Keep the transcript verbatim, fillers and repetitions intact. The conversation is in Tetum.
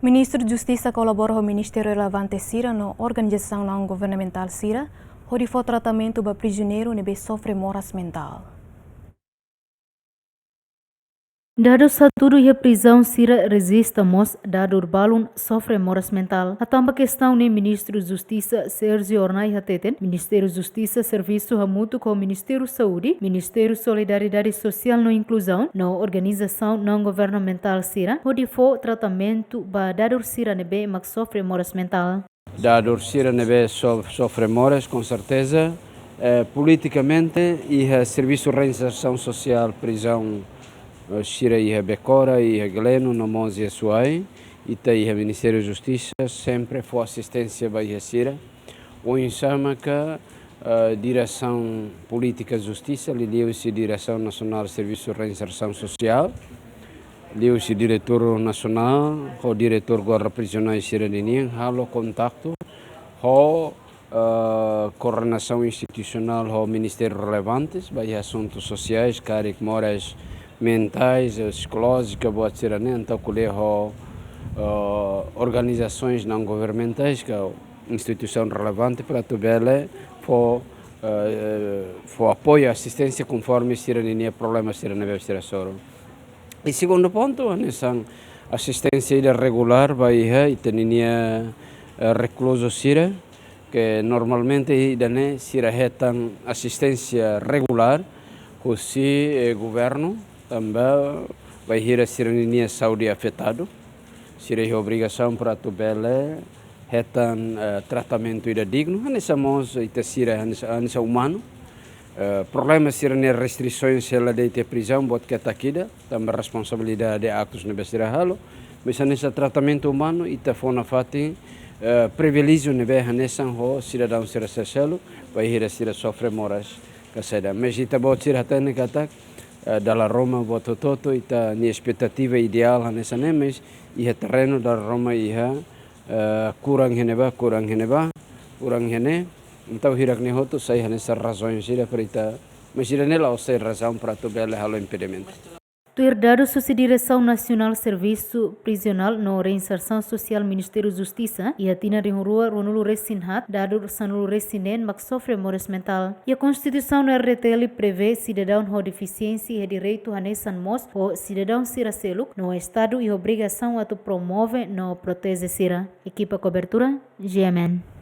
Ministru Justisa kolabora ho ministériu relevante sira no organizasaun naun-governamentál sira, hodi fó tratamentu ba prizioneiru ne'ebé sofre moras mentál. Dadus hatudu iha prizaun sira rejista mós dadur balun sofre moras mentál. Hatán ba kestaun ne'e, Ministru Justisa Sérgio Hornai hateten, Ministériu Justisa servisu hamutuk ho Ministériu Saúde, Ministériu Solidariedade Sosiál no Inkluzaun no organizasaun naun-governamentál sira hodi fó tratamentu ba dadur sira ne'ebé mak sofre moras mentál. Dadur sira ne'ebé so-, sofre moras, com certeza, eh, politikamente, iha servisu reinsersaun sosiál, prizaun, eh, sira iha Becora, iha Gleno, no mós iha Suai, ita iha Ministériu Justisa sempre fó asisténsia ba iha sira. Oinsá maka, eh, Diresaun Polítika Justisa, liuliu husi Diresaun Nasionál Servisu Reinsersaun Sosiál, liuhusi diretór nasionál, ho diretór guarda prizionál sira ninian, halo kontaktu ho, eh, koordenasaun institusionál ho ministériu relevantes, ba iha asuntus sosiais, karik moras mentais, eh, psikolójika, buat sira-ne'e, entaun ko'alia ho, eh, organizasoens naun-governamentais, ka instituisaun relevante, para atu bele fó, eh, fó apoiu, asisténsia konforme sira ninia problema sira ne'ebé sira hasoru. I segundu pontu, hanesan asisténsia ida regulár ba iha ita ninia, eh, rekluzu sira, ke normalmente ida-ne'e sira hetan asisténsia regulár husi, eh, governu, tanba bainhira sira ninia saúde afetadu, sira iha obrigasaun para atu bele hetan, eh, tratamentu ida dignu, hanesan mós ita sira hanesan, hanesan umanu. Eh, problema sira-nia restrisoens hela de'it iha prizaun, buat ketak ida, tanba responsabilidade aktus ne'ebé sira halo. Mas hanesan tratamentu umanu, ita fó nafatin, eh, priviléjiu ne'ebé hanesan ho sidadaun sira seluk, bainhira sira sofre moras ka saida. Mas ita-boot sira hatene katak, eh, dala ruma buat hotu-hotu, ita-nia espetativa ideál hanesan ne'e, mas iha terrenu dala ruma iha, eh, kurang iha ne'ebá, kurang iha ne'ebá, kurang iha ne'e. Entaun hirak-ne'e hotu sai hanesan razaun sira para ita, mas sira-ne'e la'ós sai razaun para atu bele halo impedimentu. Tuir dadus husi Diresaun Nasionál Servisu Prizionál no Reinsersaun Sosiál Ministériu Justisa, iha tinan rihun rua ruanulu-resin-haat, dadur sanulu-resin-neen mak sofre moras mentál. Iha Konstituisaun R D T L prevee sidadaun ho defisiénsia iha direitu hanesan mós ho sidadaun sira seluk, no Estadu iha obrigasaun atu promove no proteje sira. Ekipa kobertura, G M N.